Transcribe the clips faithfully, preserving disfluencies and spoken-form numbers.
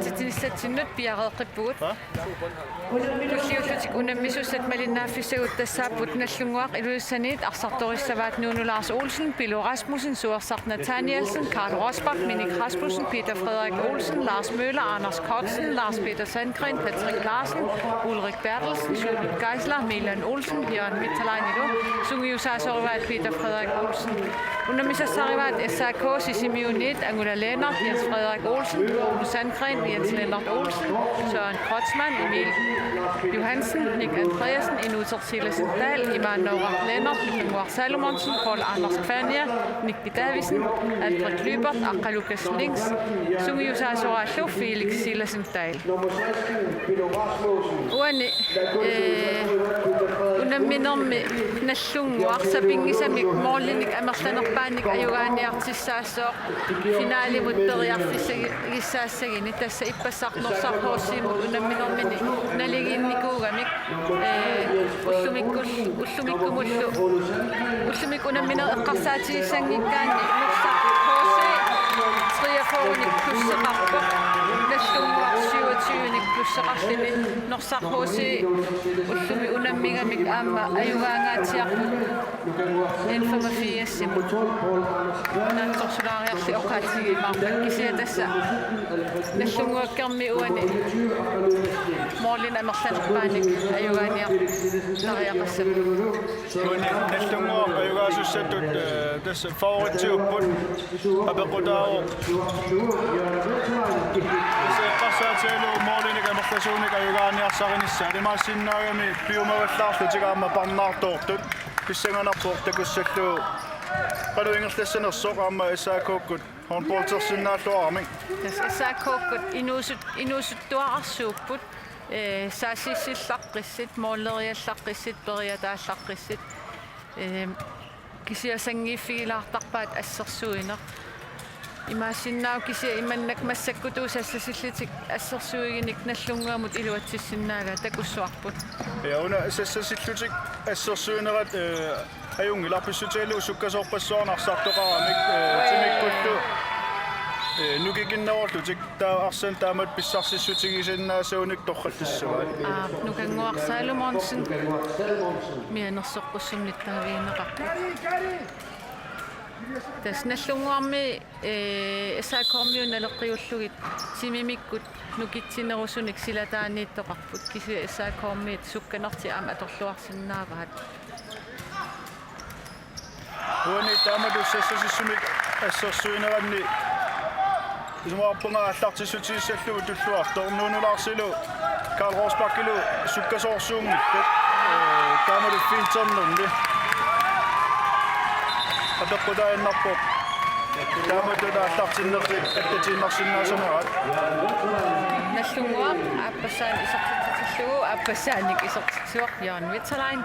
Aaqqissuussissatsinissatsinnut piareeqqippugut. Tulliullutik unammisussat malinnaaffissagut tassaapput Nagdlunguaq Ilulissaniit arsartorissavaat Nuunu Lars Olsen, Pilo Rasmussen, Suersaq Nathanielsen, Karl Rosbach, Minik Rasmussen, Peter Frederik Olsen, Lars Møller, Anders Kotzen, Lars Peter Sandgreen, Patrick Larsen, Ulrik Berthelsen, Julius Geisler, Milan Olsen, Jørgen Winterleinilu sungiusaasorivaat Peter Frederik Olsen. Unammisassarivaat S A K Sisimiuniit Angula Lennert, Jens Frederik Olsen, Ole Sandgreen, Jens Lennert Olsen, Søren Kreutzmann, Emil Johansen, Nick Andreasen, Inuuteq Silasen Dahl, Imaan Noora Lennert, Nukannguaq Salomonsen, Poul Anders Kværnje, Nicky Davidsen, Alfred Lybert, Aqqalukas Lings, sungiusaasoraallu Felix Silasen Dahl. Uani, eh, unamminermi Nagdlunguaq sapinngisamik målinik amerlanerpaanik ajugaaniartissaassooq finalimut periarfissagissaassaguni, tassa ippassaq Norsaq H C-mut unamminermini naligiinnikuugamik, eh, ullumikkul-, ullumikkumullu, ullumikkut unammineq eqqarsaatigissanngikkaanni Norsaq H C treogfyrrenik plusseqarpoq, Nagdlunguaq syvogtyvenik plusseqarluni, Norsaq H C ullumi unammigamik aamma ajugaangaatsiarput N femogfirsimut. Naatsorsulaariarli oqaatigiumaarpakka, kisianni tassa Nagdlunguakkermi uani målinik amerlanerpaanik ajugaaniartariaqassapput. Uani Nagdlunguaq ajugaasussatut, eh, tassa favoritsiupput. Apeqqutaavoq tassa eqqarsaatigalugu målinik amerlasuunik ajugaaniarsarinissaat. Imaassinnaagami piumavallaarlutik aamma parnaartoortut. Pissanganarpoq takussallugu qanoq ingerlassanersoq aamma S A K-kkut håndboldersinnaalluaramik. Tassa S A K-kkut inuusut-, inuusuttuararsuupput, eh, saassussillaqqissit, måleriallaqqissit, periataallaqqissit. Eh, kisianni sanngiiffigilaartarpaat assersuineq. Imaassinnaavoq kisianni imannak massakkutut sassasillutik assersuiginik Nagdlunguamut iluatsissinnaagaat, takussuarput. Ja, una sassasillutik assersuinerat, eh, ajunngilaq, pissutigalugu sukkasoorpassuarnik arsartoqaramik, eh, timikkullu, eh, nukikinnerullutik. Taava arsaq taamatut pissarsissutigisinnaasuunik torrallissavaat. Aa, Nukannguaq Salomonsen mianersoqqussummik nittaavigineqarpoq. Tassa Nagdlunguarmi, eh, S A K-miut naleqqiullugit timimikkut nukitsinerusunik silataaniittoqarput. Kisianni S A K-miit sukkanertik aamma atorluarsinnaavaat. Uani taamatut sassasissumik assersuineranni isumaqarpunga aallartissutissallugu tulluartoq, Nuunu Larsilu Karl Rosbachillu sukkasoorsuunngippat, eh, taamatut finternermi. Apeqqutaaginnarpoq taamatut aallartinnertik attatiinnarsinnaasaneraat. Nagdlunguaq aappassaanik isertitsitillugu, aappassaanik isertitsivoq Jørgen Winterlein.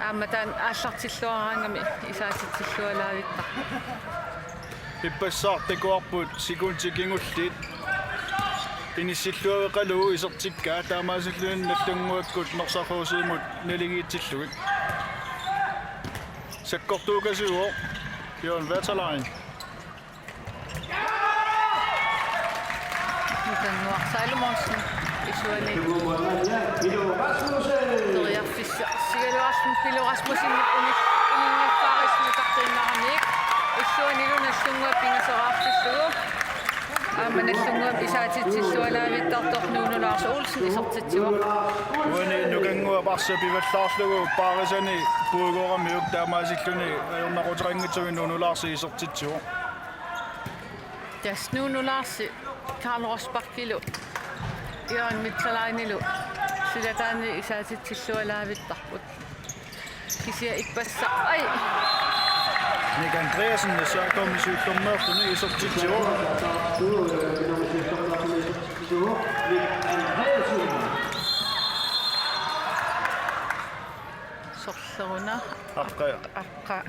Aamma taanna aallartilluaraangami isaatitsillualaavittarpoq. Ippassaq takuarput sekundit kingulliit inissilluaveqalugu isertikkaat, taamaasilluni Nagdlunguakkut Norsaq H C-mut naligiitsillugit. Sakkortuukasiuvoq Jørgen Winterlein. Nukannguaq Salomonsen isuani periarfissi-, sigaluarluni Pilo Rasmussen uni-, uninngaffaarissuutartiinnaramiuk. Illuanilu Nagdlunguaq pingasoraartillugu. Aamma Nagdlunguamut isaatitsillualaavittartoq Nuunu Lars Olsen isertitsivoq. Uani Nukannguap arsaq pivallaarlugu paarisani puigoramiuk, taamaasilluni ajornaquteqanngitsunik Nuunu Larsi isertitsivoq. Tassa Nuunu Larsi Karl Rosbachilu Jørgen Winterleinilu silataani isaatitsillualaavittarput. Kisianni ippassaq, ai! Nick Andreasen S A K-mi siullermeerluni isertitsivoq. Sorleruna. Aqqa. Aqqa.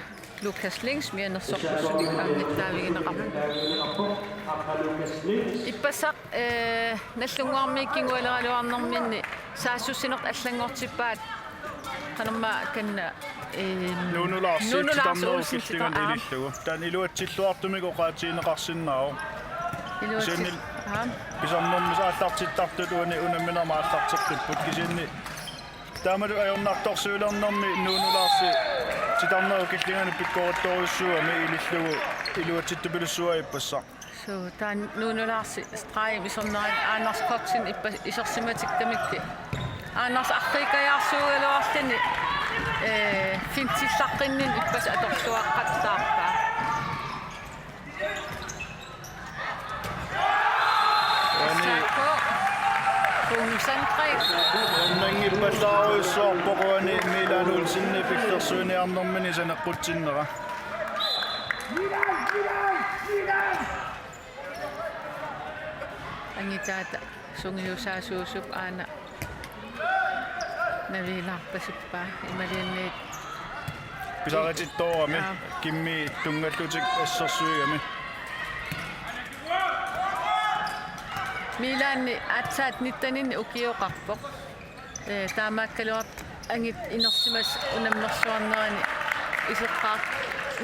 Lukas Lings mianersoqqussunik aamma nittaavigineqarpoq. Ippassaq, eh, Nagdlunguarmiit kingualeraluarnerminni saassussinertut allanngortippaat qanormaa kanna, eh, Nuunu Larsi Nuunu Larsi titarnerup Olsen killinganut titar-, aa. Ilillugu. Taanna iluatsilluartumik oqaatigineqarsinnaavoq. Iluatsit-, kisianni aam. Pisarnermi aallartittartut uani unamminermi aallarteqqipput kisianni. Taamalu ajornartorsiuilernermi Nuunu Larsi titarnerup killingani pikkorittorujussuugami ilillugu iluatsittupilussuaq ippassaq. Suu, taanna Nuunu Larsi stregimi isernerani Anders Kotzen ippa-, isersimatikkamikkit. Anders arriikkajaarsuugaluarluni, ee, fintillaqqinninni ippassaq atorluaqqattaarpaa. Uani S A K. Rune Sandgreen. Uannanngippallaarujussuarpoq uani Milan Olsenip pillersuiniarnermini saneqqutsinnera. Angitaata sungiusaasuusup aana naviilaarpasippaa imaluunniit pisaritittoorami. Aa. Kimmi tunngallutik assersuigami. Milanni aatsaat nitteninni ukioqarpoq. Ee, taamaakkaluartoq angit inersimasut unammersuarnerani iseqqaar-,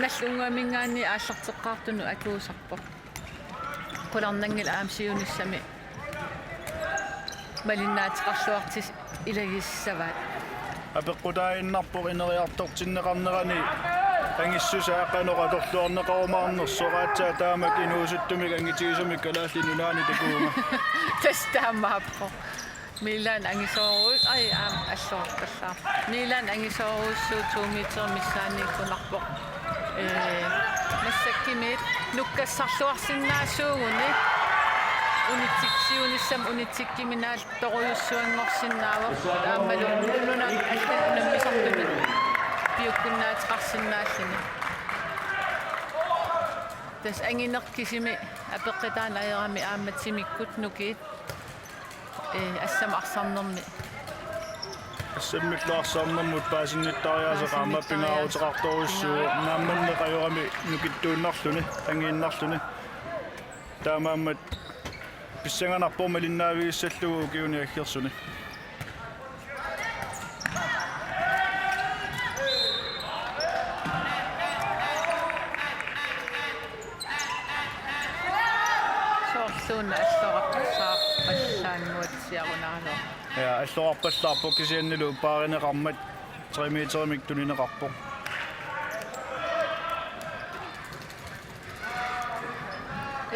nallunnguaminngaanniit aallarteqqaartunut akuusarpoq. Qularnanngilaq aamma siunissami malinnaateqarluartut ilagissavaat. Apeqqutaaginnarpoq ineriartortinneqarnerani angissusaa qanoq atorluarneqarumaarnersoq aatsaat taamak inuusuttumik angitigisumik Kalaallit Nunaanni takuuma. Tassa taamaappoq. Milan angisooruus-, ai, aamma alluarpallaarpoq. Milan angisoorujussuuvoq to meter missaanniikkunarpoq. Ee, massakkimiit nukkassarluarsinnaasuuguni unitsik-, siunissami unitsikkiminaal- torujussuanngorsinnaavoq aammalu nunanut allanut unammisartunut piukkunnaateqarsinnaalluni. Tassa angineq kisimi apeqqutaaneq ajorami aamma timikkut nukiit, ee, assammik arsarnermi. Assammillu arsarnermut paasinnittariaaseq aamma pingaaruteqartorujussuuvoq naammanneq ajorami nukittuinnarluni, angiinnarluni. Taamaammat pissanganarpoq malinnaavigissallugu ukiuni aggersuni. Soorluuna alloqarpallaarpallaannguatsiarunaraluaq. Ja, alloqarpallaarpoq kisiannilu paarineqarmat tre meterimik tunineqarpoq.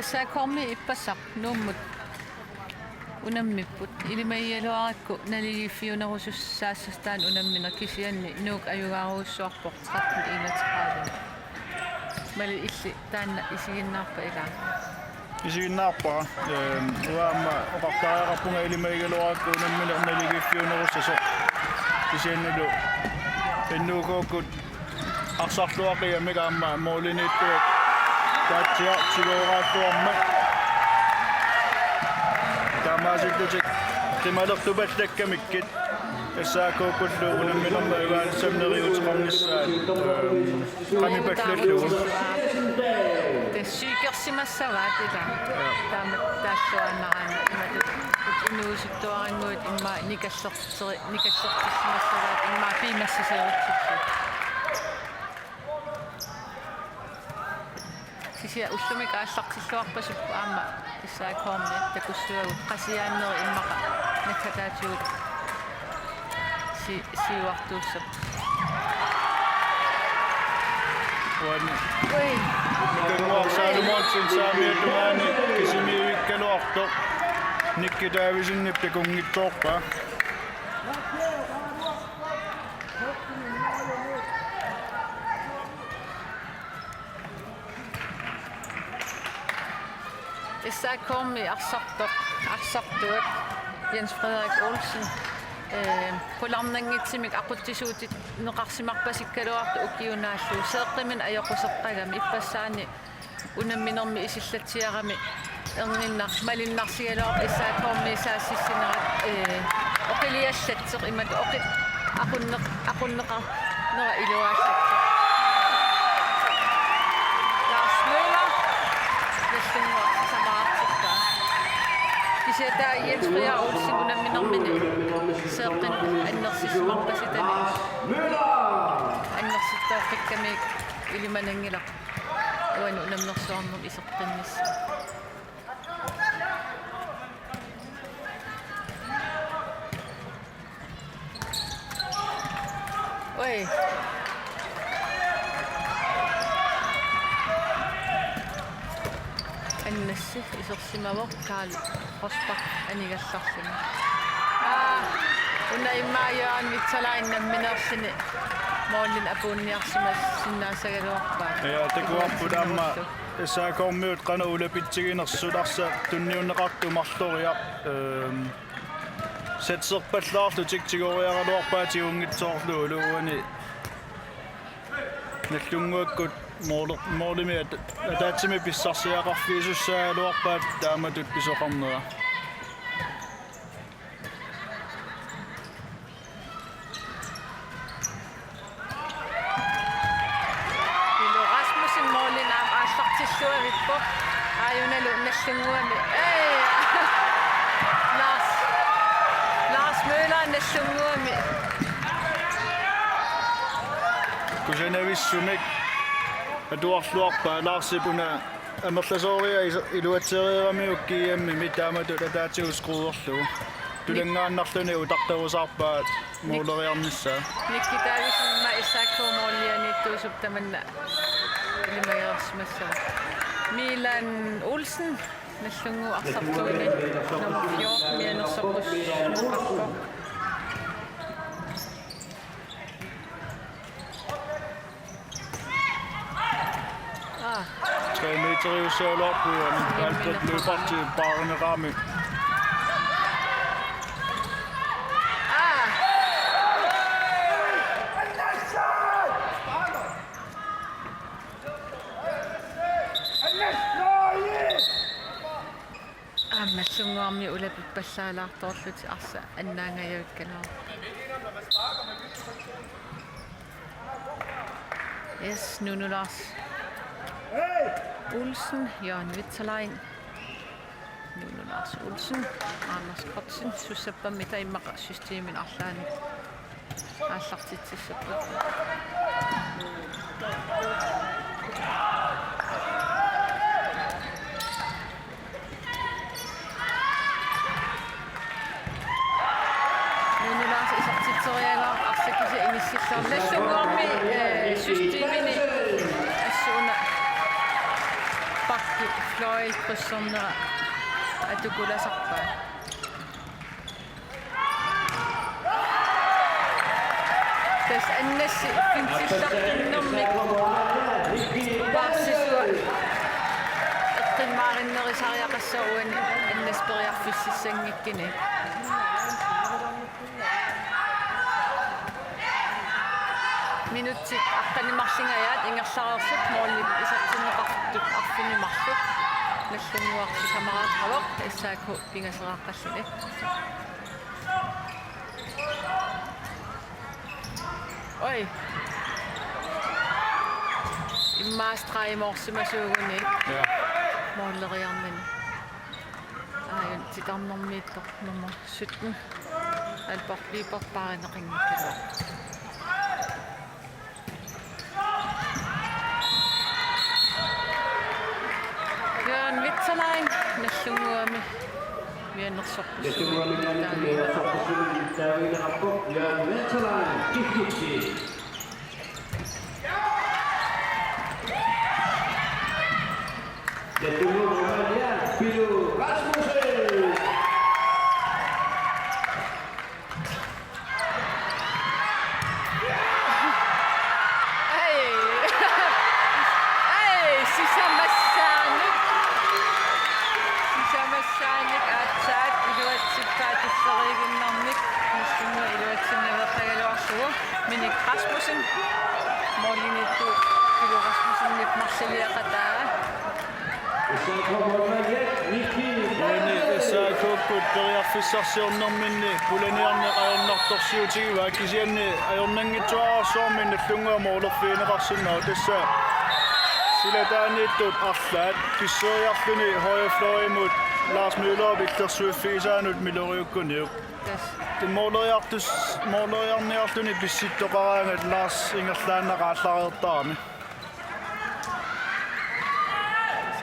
S A K-mi ippassaq Nuummut unammipput. Ilimagigaluarakku naligiiffiunerusussaassasoq taanna unammineq kisianni Nuuk ajugaarujussuarpoq tretten enogtredive. Mali illit taanna isiginnaarpa ilaa? Isiginnaarpara. Ehm, uanga aamma oqartariaqarpunga ilimagigaluarakku unammineq naligiiffiunerussasoq. Kisiannilu N U K-kkut arsarluaqigamik aamma målimiittuat taatsiaq tigooraattuarmat. Taamaasillutik qimalertupallakkamikkit S A K-kkullu unamminermi ajugaanissami neriuuteqarnissaat, ehm, qamipallallugu. Tassa psykersimassavaat ilaa. Ja. Taama taalluaannaraanni imatut inuusuttuarannguit immaqa nikallerteri-, nikallertissimassavaat immaqa piumassuseerutsillugit. Kisianni ullumikkut aallartilluarpasippoq aamma S A K-mi takussuagut Qasigiannguaq immaqa naggataatigut si-, siuartuussapput. Uani. Ui. Mikannguaq Salomonsen saamiata tungaani kisimiivikkaluartoq Nikki Davidsenip takunngitsoorpaa. S A K-mi arsartoq, arsartuak Jens Frederik Olsen, ee, qularnanngitsumik aqutsisuutinneqarsimarpasikkaluartoq ukiunaallu seeqqiminnik ajoquseqqagami ippassaani unamminermi isillatsiarami erniinnaq malinnarsigaluarpoq S A K-mi saassussinerat, ee, oqiliallatseq imatut oqit aqunneq-, aqunneqarnera iluaallatseq. Lars Møller, nallunnguaq sisamaartippaa. Kisianni taava Jens Frederik Olsen unamminermini seeqqinnaq annersissimarpasitani annersittoorfikkamiuk ilimananngilaq. Uani unammersuarnermi iseqqinnissaa. Torsimavoq Karl Rosbach anigallarluni. Aa, una immaqa Jørgen Vitsalain nammineerluni målinik apuunniarsimassinnaassagaluarpaa. Ja, takuarput aamma S A K-miut qanoq ulapitsiginersut arsaq tunniunneqartut marloriarlugit. Ehm, satserpallaarlutik tigoriaraluarpaat tigunngitsoorlugu uani. Nagdlunguakkut måler-, målimik at-, ataatsimik pissarsiaqarfigisussaagaluarpaat taamatut pisoqarnera. Pilo Rasmussen målinik aamma aallartilluavippoq. Aajunalu Nagdlunguami. Ei! Lars. Lars Møller Nagdlunguami. Kusanavissumik atuarluarpaa Larsip una amerlasooriarluni is-, iluatsereeramiuk G M-imi taamatut ataatigut skuuerlugu. Tulanngaannarluni utaqqirusaarpaa måleriarnissaa. Nikki Davidsen S A K målerianiittuusup tamanna ilimagiarsimassava. Milan Olsen, Nagdlunguup arsartuuni nummer fjorten mianersorpassuaqarpoq. Aa. Tre meteriussagaluarpoq, Albert Lyberth paarineqarami. Aa. Aamma Nagdlunguarmi ulapippallaalaartoorlutik arsaq annaangajavikkaluarpoq. Yes, Nuno Lars Olsen, Jørgen Vitsalain, Nuno Lars Olsen, Anders Kotzen, sussappammi taava immaqa systemini arlaanni aallartitsissapput. Nuno Lars isertitseriaraluarpoq arsaq kisiat inissillugu. Nagdlunguarmi, eh, systemini assut una bakki fløjli krydsernera atukulasarpaa. Tassa annassi finsillartinnermik paarsisua eqqimmaarinnerusariaqassaaq uani annassi periarfississanngikkuni. Minutsit aqqaneq-marlungajaat ingerlareersut målip isertinneqartut arfineq-marluk. Nagdlunguaq sisamaraarpaa S A K pingasoraaqqalluni. Oj. Immaqa streg-imoorsimasuuguni. Ja. Måleriarnini. Aajuna titarnermiittoq nummer sytten. Albert Lyberth paarineqanngikkaluarpoq. Jørgen Vitsalain Nagdlunguami mianersorpassuit taaviineqarpoq. Jørgen Vitsalain, P F C. Nagdlunguami Pilo Rasmussen. Ei. Ei, sisamassaannik. Sisamassaannik aatsaat iluatsippaat tulleriiginnarnik. Nagdlunguaq iluatsinnaveeragaluarlugu. Minik Rasmussen. Målimiittoq Pilo Rasmussenip marloriaqataa. Uani S A K-kkut periarfissarsiornerminni pulaniarneq ajornartorsiutigivaat kisianni ajornanngitsuararsuarmik Nagdlunguaq målerfigineqarsinnaavoq tassa silataaniittut arlaat pisseriarluni højre fløjimut Lars Møllerip illersuiffigisaanut miloriukkuniuk. Tassa. Måleriartus-, måleriarniarluni pissittoqaraangat Lars ingerlaannaq aallareertarami.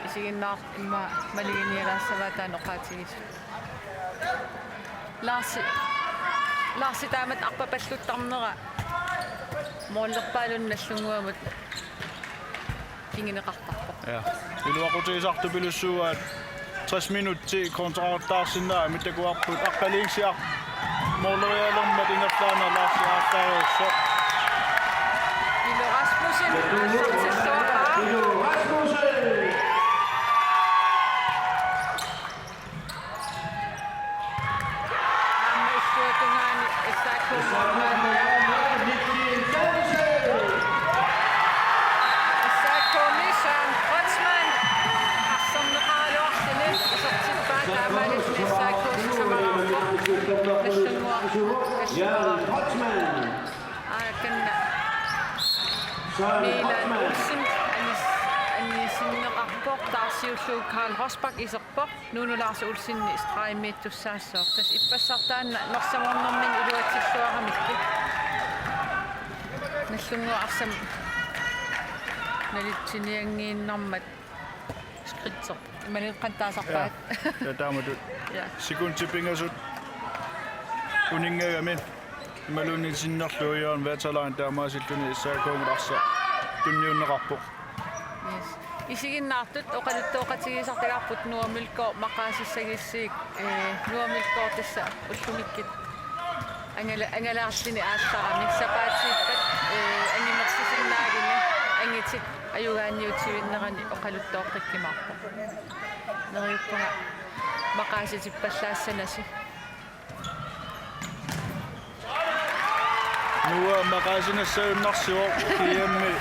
Isiginnaartut immaqa maluginialaassavaat taanna oqaatigisut. Larsi, Larsi taamatut arpapalluttarnera målerpaalunnik Nagdlunguamut kinguneqartarpoq. Ja. Iluaqutigisartupilussuuaat Tres minutsi kontraartaarsinnaammat takuarput Aqqaluaq Ingerlaannaq Lars Aartaarussoq. Ilo Rasmussen aallartilluarpaa. Aamma illuatungaani S A K-mi S A K-mi Søren Kreutzmann arsorneqaraluarluni isertippaa, taamaalilluni S A K sisamalaarpoq. Nallunnguaq. Aakanna Milan Olsen anis-, anisinneqarpoq, taarsiullugu Karl Rosbach iserpoq. Nuunu Lars Olsen stregimiittussaassooq. Tassa ippassaq taanna norsavornermini iluatsilluaramikkit. Nallunnguaq arsaq nalitsinianngiinnarmat skridter. Imaluunniit qanoq taasarpaat. Ja, ja, taamatut. Ja. Sekundit pingasut uninngagami. Imaluunniit sinnerlugu Jørgen Waterline taamaasilluni S A K-mut arsaq tunniunneqarpoq. Yes. Isiginnaartut oqaluttooqatigiissartagarput Noah Mølgaard maqaasissagissigik, eh, Noah Mølgaard tassa ullumikkut angala-, angalaarluni aallarami sapaatiippat, eh, angimersisinnaaguni angutit ajugaanniutivinnerani oqaluttooqqikkumaarpoq. Neriuppunga maqaasitippallaassanasi. Noah maqaasinnassagunarsivoq kiammi.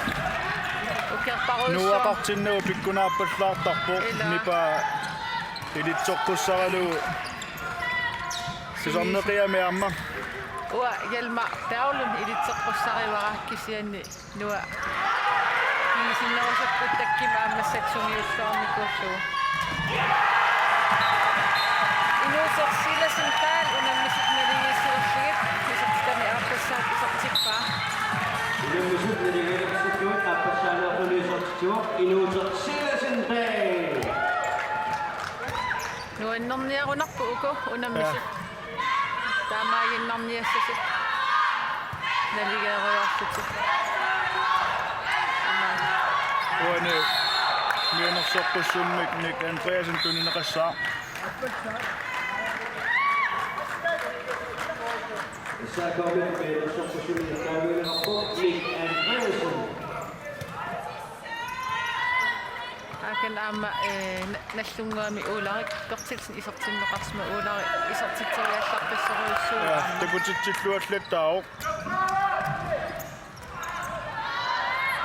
Ukiorparuussuaq. Noah-qartinnagu pikkunaappallaartarpoq. Ila. Nipaa ilitsoqqussaralugu. Tusarneqiami aamma. Uanga Hjalmar Berglund ilitsoqqussarivara kisianni Noah. Isinnerusukkut takkuma aamma massakkut sungiulluarnikuullugu. Inuuseq Silasen Dahl unammisut naligiissilerlugit isertitami aappassaat isertippaa. Unammisut naligiilerlugit aappassaanerluni isertitsivoq Inuuseq Silasen Dahl. Nuannerniarunarput uku unammisut. Ja. Taamaaginnarniassasut. Naligeerujoorlutik. Aamma. Uani mianersoqqussummik Nick Andreasen tunineqassaaq. S A K-mi mianersoqqussummik taamaaginnarpoq Nick Andreasen. Aakan aamma, eh, na-, Nallunnguami Ulrik Berthelsen isertinneqarsimavoq, Ulrik isertitseriallarpassorujussuuvoq. Ja, aamma. Takutitsilluallattaavoq.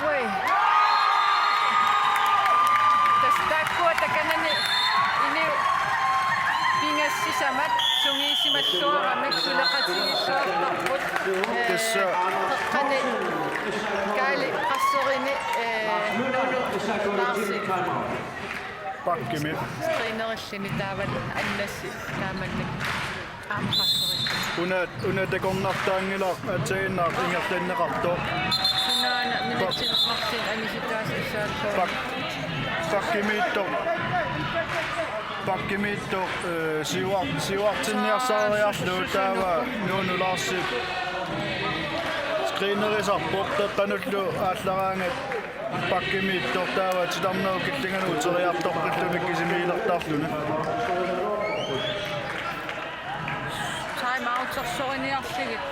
Ui. Tassa taakkua takanani inuit pingasut sisamat sungiusimalluaramik suleqatigiilluartarput. Tassa. Qeqqani Kaali qasserini, eh, Nuunu Larsi. Bakkimi. Screenerilluni taava annassi taamannak aamma qasserini. Una, una takornartaanngilaq aatsaannguaq ingerlanneqartoq. Sunaana minutsit marluk anisitaasa S A K. Bak-, bakkimiittoq. Bakkimiittoq, eh, siuar-, siuartinniarsariarlugu taava Nuunu Larsip screenerisarpoq, qeqqanullu aallaraangat bakkimiittoq taava titarnerup killinganut uteriartoqqilluni kisimiilertarluni. Time out-ersoriniarlugit.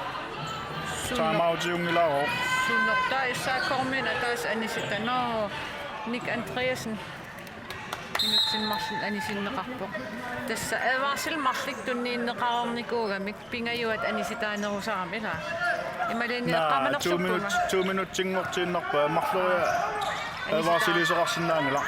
Time out-iunngilaarpoq. Sunnertaa S A K-miut ataaseq anisitaat. Nå, Nick Andreasen. Minutsit marluk anisinneqarpoq. Tassa advarsel marluk tunniunneqareernikuugamik pingajuat anisitaanerusarami, ilaa. Imaluunniit. Naa, eqqaamanarsupput. To minut, to minutsinngortiinnarpaa, marloriarlugu advarselisoqarsinnaanngilaq.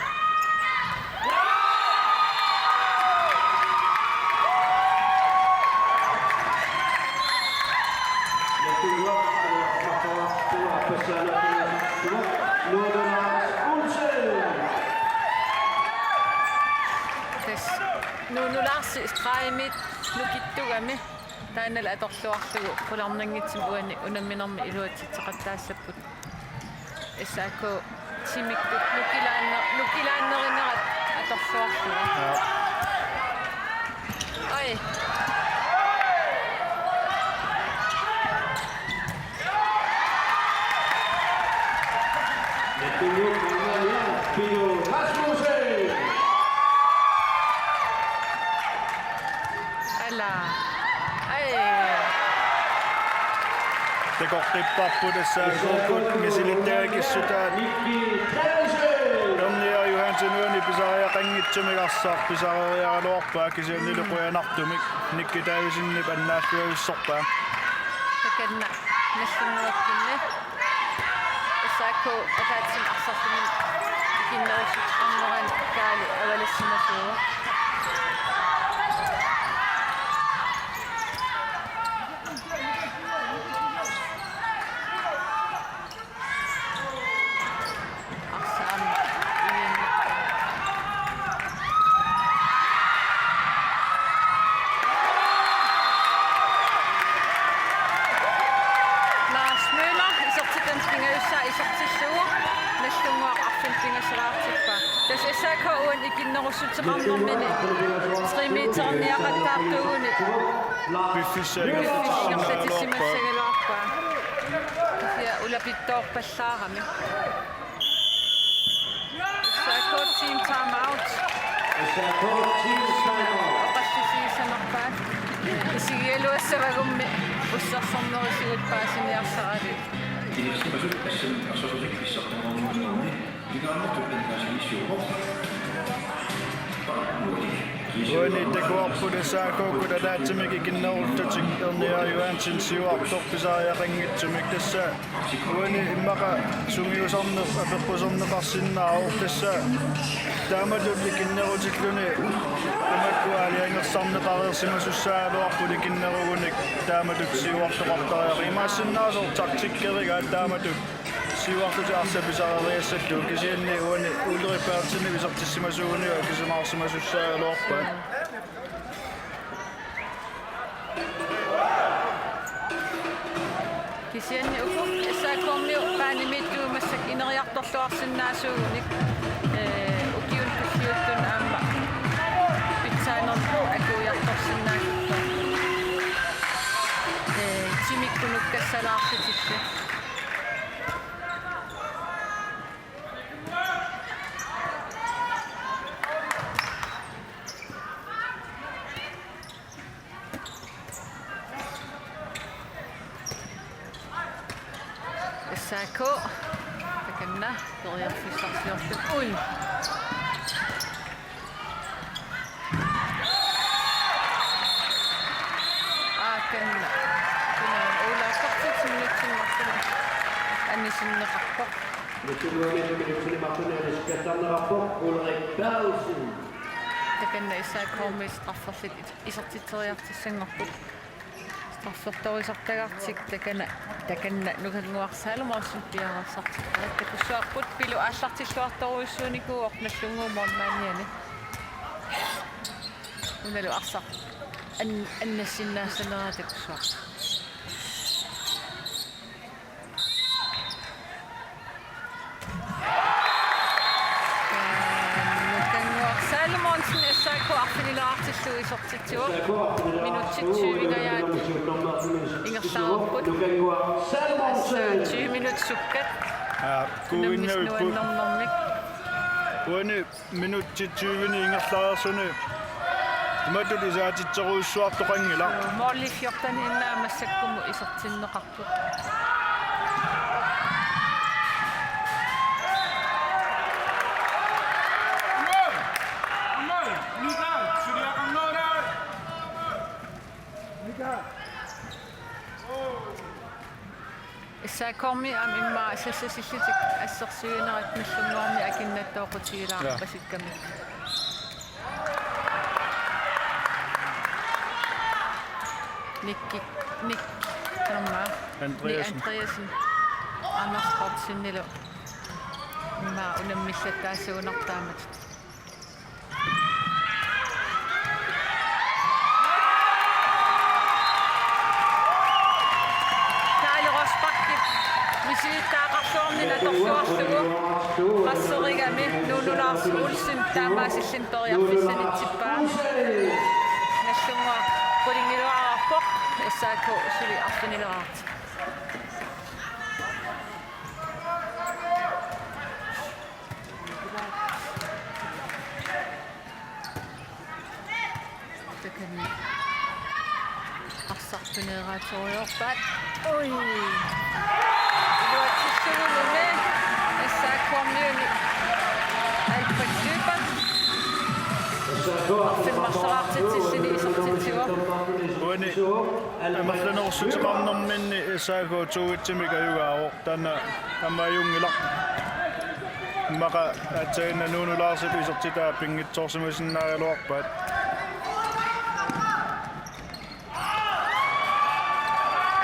Tassa Nuunu Larsi stregimit nukittugami taannalu atorluarlugu qularnanngitsumik uani unamminermi iluatsitseqattaassapput. S A K timikkut nukilaanner-, nukilaannerinerat atorluarlugu. Ja. Oj. Pino Rasmussen. Ai. Takoqqipparput S A K-kut misilittagaq kissutaat. Erniaq Johansen uani pisariaqanngitsumik arsaq pisareriaraluarpaa kisiannili qujanartumik Nikki Davidsenip annaalluavissorpaa. Takanna nallunnguakkinni. S A K ataatsimik arsarluni ikinnerussuteqarnerani Kaali avalassimasuuvoq. Arsaq aamma igiinnerpoq. Lars Møller isertitami pingajussaa isertillugu Nallunnguaq arfineq-pingasulaartippaa. Tassa S A K uani ikinnerussuteqarnermini tre meteriniaqattaartuuguni piffissaq ingerlatissimassagaluarpaa. Kisianni ulapittoorpallaarami. S A K team time out. S A K team time out. Oqallisigisanerpaat. Isigigaluassavagummi ussersornerisigut paasiniarsaraluit. Uani takuarput S A K-kut ataatsimik ikinnerullutik Erniaq Johansen siuartoq pisariaqanngitsumik tassa. Uani immaqa sungiusarneq apeqquserneqarsinnaavoq tassa taamatut ikinnerutilluni tamakkua aalajangersarneqareersimasussaagaluarput ikinnerugunik taamatut siuartoqartariaqarpoq. Imaassinnaasoq taktikkerigaat taamatut siuarlutik arsaq pisareriassallugu kisianni uani Ulrik Berthelsenip isertissimasuuguniuk akisunaarsimasussaagaluarpaa. Kisianni uku S A K-miut baanimiittugut massakkut ineriartorluarsinnaasuugunik, ee, ukiuni tulliuttuni aamma pitsaanermut akuujartorsinnaasut, ee, timikkut nukkassalaarlutillu. S A K. Takanna periarfissarsiortut. Ui. Aa, takanna. Takanna. Ulla Kartitsen minutsinngortun annisinneqarpoq. Minutsinngortun annisikkallarneqarpoq Ulrik Berthelsen. Takanna S A K-mi strafferlit isertitseriartussanngorput. Straffertorisartagartik takanna, takanna Nukannguaq Salomonsen piareersartippaat. Takussuarput Pilu aallartilluartorujussuunikuuvoq Nallunnguup målmandiani. Unalu arsaq an-, annassinnaassanera takussuarput. Nukannguaq Salomonsen S A K arfinileraartillugu isertitsivoq. Minutsit tyvengajaat ingerlareerput. Tassa tyve minut sukkat. Aa, unammisut kuinnavipput. Nuannernermik. Uani minutsit tyveni ingerlareersuni imatut isaatitserujussuartoqanngilaq. Måli fjorten inna massakkumut isertinneqarpoq. S A K-mi aamma immaqa sassasillutik assersuinerat Nallunnguarmi akinnattoorutigilaarpasikkamik. Nikki, Nick, aamma Andreasen. Nick Andreasen. Anders Poulsenilu. Immaqa unammillattaasugunarpoq taamatut. Kaali Rosbachip misilittagaqarluarnini atorluarlugu passerigami Nuunu Lars Olsen taamaasilluni periarfissaaniitsippaa. Nallunnguaq qulingiluaarpoq, S A K suli arfinileraartut. Takanna. Arsaq tuneeraatsorujoorpaat. Ui. Iluatsissugunimi S A K-kormiuni Alfred Lyberth. Arfineq-marloriartitsilluni isertitsivoq. Uani amerlanerussuteqarnerminni S A K to-itsimik ajugaavoq. Taanna aamma ajunngilaq. Immaqa aatsaannguaq Nuunu Larsip isertitaa pinngitsoorsimasinnaagaluarpaat.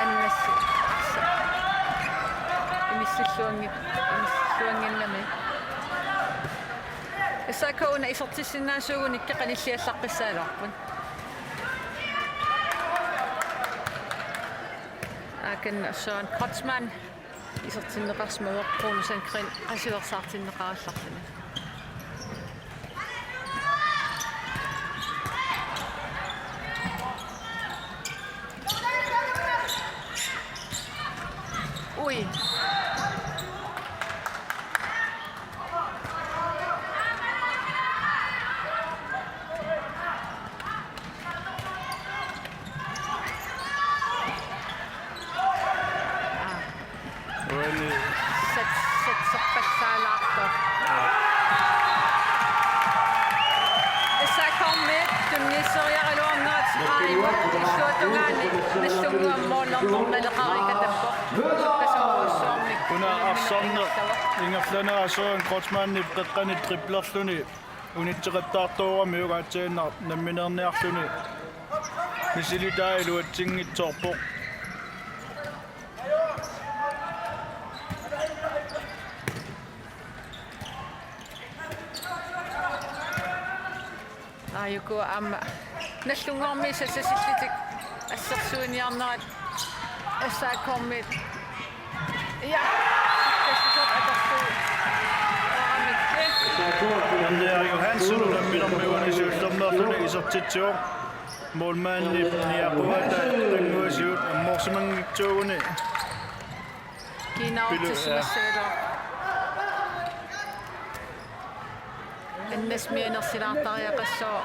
Annassi. Inissilluanngit-, inissilluannginnami. S A K una isertissinnaasuugunik qanilliallaqqissaagaluarput. Aamma Søren Kreutzmann isertinneqarsimavoq Rune Sandgreen qasuersaartinneqarallarluni. Ui. Uani. Sat-, satserpassaalaartoq. S A K-kormiut tunniusseriaraluarnerat aajuna illuatungaani Nagdlunguaq målernermaleqarikatappoq. Sukkasuumik. Una arsarneq ingerlanerani Søren Kreutzmannip qeqqani triplerluni unitseqattaartooramiuk aatsaannguaq nammineerniarluni misilitaa iluatsinngitsoorpoq. Aajuku aamma Nagdlunguarmiut sassasillutik assersuiniarnerat S A K-kormiut. Ja, sukkasuumik atorlugu. Uramik. Andrea Johansen unamminermi uani siullermeerluni isertitsivoq. Målmandip niaquata tannguasigut ammoorsimanngitsuuguni. Kiinaartissimassagaluaq. Annassi mianersilaartariaqassooq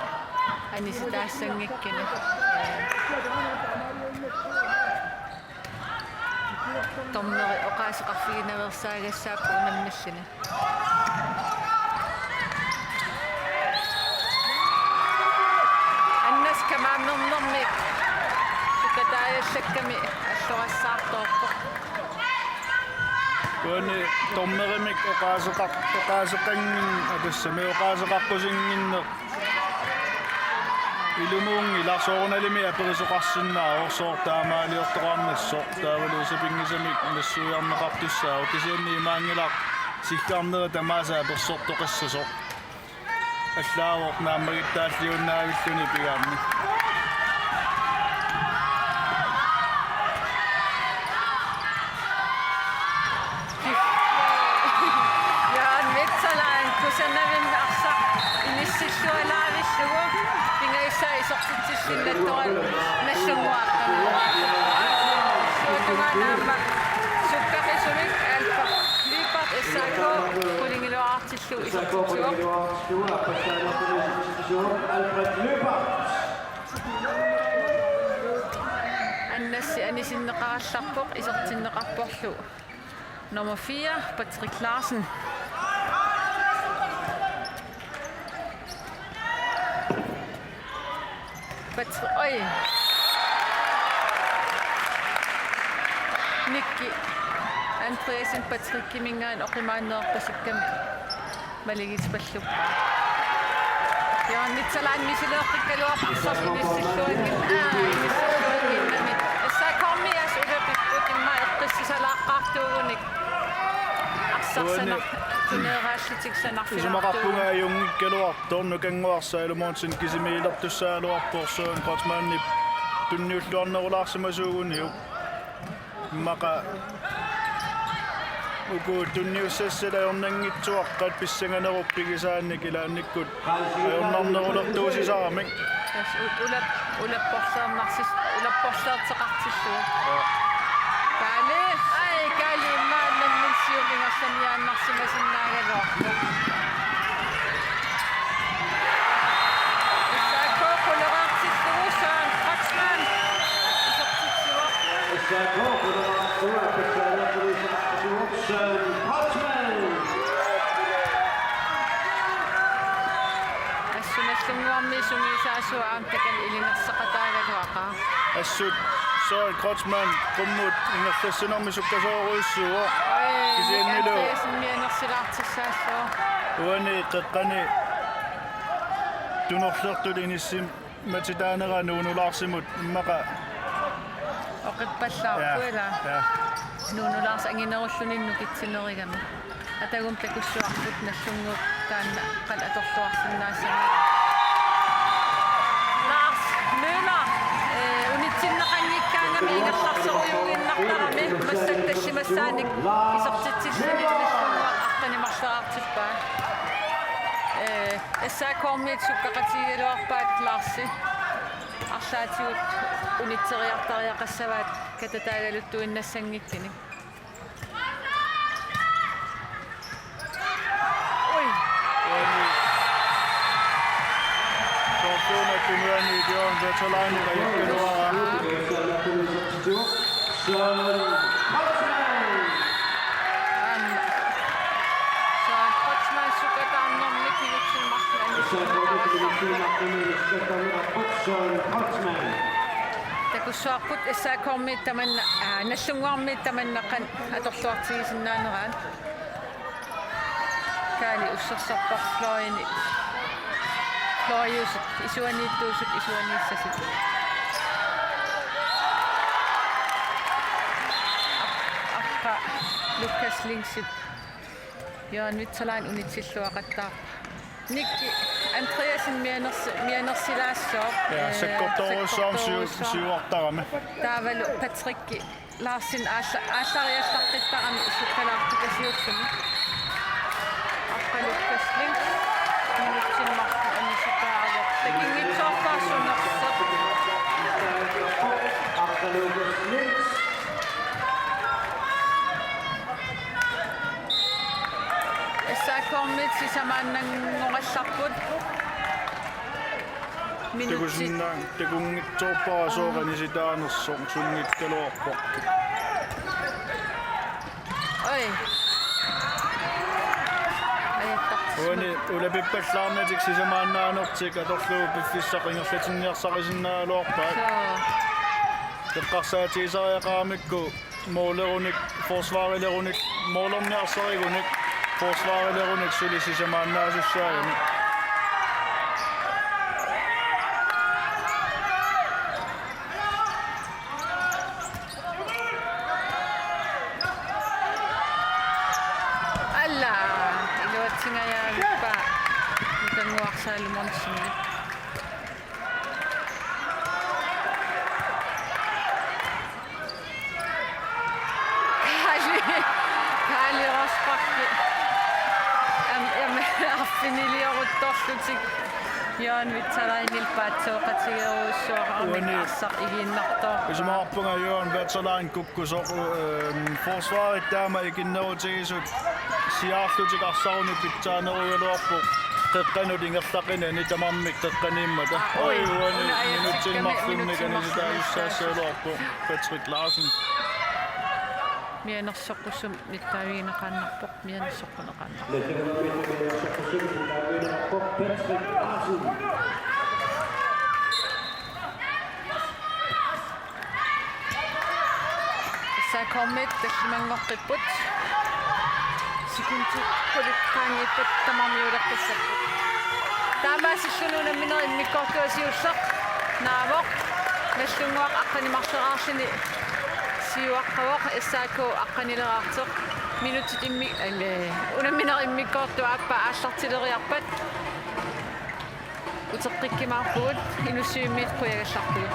anisitaassanngikkunik. Dommeri oqaaseqarfiginaveersaagassaapput unammilluni. Annassi kamaammernermik sukataajallakkami allorassaartoorpoq. Uani dommerimik oqaaseqar-, oqaaseqanngin-, atassami oqaaseqaqqusinnginneq. Ilumuunngilaq soorunalimi aperisoqarsinnaavoq sooq taamaaliortoqarnissoq. Taavalu sapinngisamik nassuiarneqartussaavoq. Kisianni imaanngilaq siggarneri tamaasa apersortoqassasoq. Allaavoq naammagittaalliunnaavilluni pigaanni. Jaan Mitsalaan kusanavimmi arsaq inissillualaavillugu pingajussaasoq isertitsisinnattoq Nagdlunguaq. Suutungaanaamma sukkaqisumik Alfred Lyberth S A K qulingiluaartillugu isertitsivoq. Annassi anisinneqarallarpoq isertinneqarporlu. Nummer fire, Patrick Larsen. Patri-, oj. Nikki Andreasen Patrickiminngaanniit oqimaanneerpasikkami malugitipalluppoq. Jaan Mitsalaan misileeqqikkaluarpoq arsaq inissilluanngin-, aa, inissilluannginnami. S A K-kormiut ulapipput immaqa eqqissisalaartuugunik. Arsaq uani sanar-, tuneeraallutik sanarfilaartuugunik. Isumaqarpunga ajunngikkaluartoq Nukannguaq Salomonsen kisimiilertussaagaluarpoq Søren Kreutzmannip tunniulluarnerulaarsimasuuguniuk. Immaqa uku tunniussassat ajornanngitsuaqqat pissanganerup pigisaannik ilaannikkut ajornarnerulertuusisaramik. Tassa u-, ulap-, ulapporleernarsis-, ulapporleerteqartillugu. Joo. Kaali, ai, Kaali, immaqa nammineq siumut ingerlaniaannarsimasinnaagaluarpoq. S A K quleraartillugu Søren Kreutzmann. Tackle for the last two, Albert Taylor for the Watson Hodgman. Assut Nagdlunguarmiut sungiusaasoq aamma takanna ilinerseqataagaluaqaaq. Assut Søren Kreutzmann qummut ingerlassinermi sukkasoorujussuuvoq. Kisiannilu Andreasen mianersilaartissaassaaq. Uani qeqqani tunorlertut inissim- matitaanera Nuunu Larsimut immaqa oqippallaarpoq. Ja, ilaa. Ja. Nuunu Lars anginerulluni nukitsinerigami. Atagum takussuarput Nagdlunguup taanna qanoq atorluarsinnaassanersoq. Lars Møller, eh, unitsinneqanngikkaangami ingerlarsorujuinnartarami massakkut tallimassaanik isertitsilluni Nagdlunguaq aqqaneq-marloriartippaa. Eh, S A K-miut sukkaqatigigaluarpaat Larsi. Arlaatigut unitseriartariaqassavaat katataagaluttuinnassanngikkunik. Ui. Soorsuuna tunuani Bjørn Veteranip ajukkaluaraa. Aamma. Søren Kreutzmann sukataarnermik ilutsinnarlugu annissinneqarallarpoq. Takussuarput S A K-miut tamanna, aa, Nagdlunguarmiut tamanna qanoq atorluartigisinnaaneraat. Kaali ussersorpoq fløjini. Fløjiusut, isuaniittuusut, isuaniissasut. Aqqa Lukas Lingsip Jørgen Veteran unitsilluaqattaarpoq. Nikki Andreasen mianersi-, mianersilaassooq. Ja, eh, sakkortoorujussuarmik siu-, sakkortoorujussuarmik siuartarami. Taavalu Patrick Larsen aalla-, aallariallaqqittarami sukkalaartutasiulluni. Aqqa Lukas Link. Minutsit marluk anissitaareersoq. Takinngitsoorpassunersoq. Aqqa Lukas Link. S A K-miut sisamaannanngorallarput. Minutsit. Takusinnaa-, takunngitsoorpara sooq anisitaanersoq sunngikkaluarparput. Oi. Ajattartisma. Uani ulapippallaarnatik sisamaannaanertik atorlugu piffissaq ingerlatinniarsarisinnaagaluarpaat. Soo. Eqqarsaatigisariaqaramikku målerunik, forsvarilerunik, målerniarsarigunik, forsvarilerunik suli sisamaannaasussaagami. Alla, iluatsingajaavippa Nagdlunguaq Salomonsenip. Kaali, Kaali Rosbach. Am, am, arfinilioruttorlutik. Jørgen Veteranillu paatsooqatigerujussuarmik. Uani. Arsaq igiinnartoorpaa. Isumaqarpunga Jørgen Veteran kukkusoq, ehm, forsvarit taama ikinnerutigisut siaarlutik arsarunik pitsaanerugaluarpoq qeqqanut ingerlaqinani tamarmik qeqqaniimmata. Aa, oi, oi, uani una minutsit ajatsikkamik marlunnik minutsit marlunnik anisitaasussaagaluarpoq Patrick Larsen. Mianersoqqussumik nittaavigineqaannarpoq, mianersoqquneqaannarpoq. Patrick Larsen. S A K-miut tallimanngoqqipput. Sekundit qulit qaangiuppata tamarmiuleqqissapput. Taamaasilluni unammineq immikkoortua siulleq naavoq. Nagdlunguaq aqqaneq-marloriarluni siuaqqavoq, S A K aqqanileraartoq. Minutsit immi-, alle, unammineq immikkoortua aappaa aallartileriarpat. Uteqqikkumaarpugut, Inussivimmiit qujagallarpugut.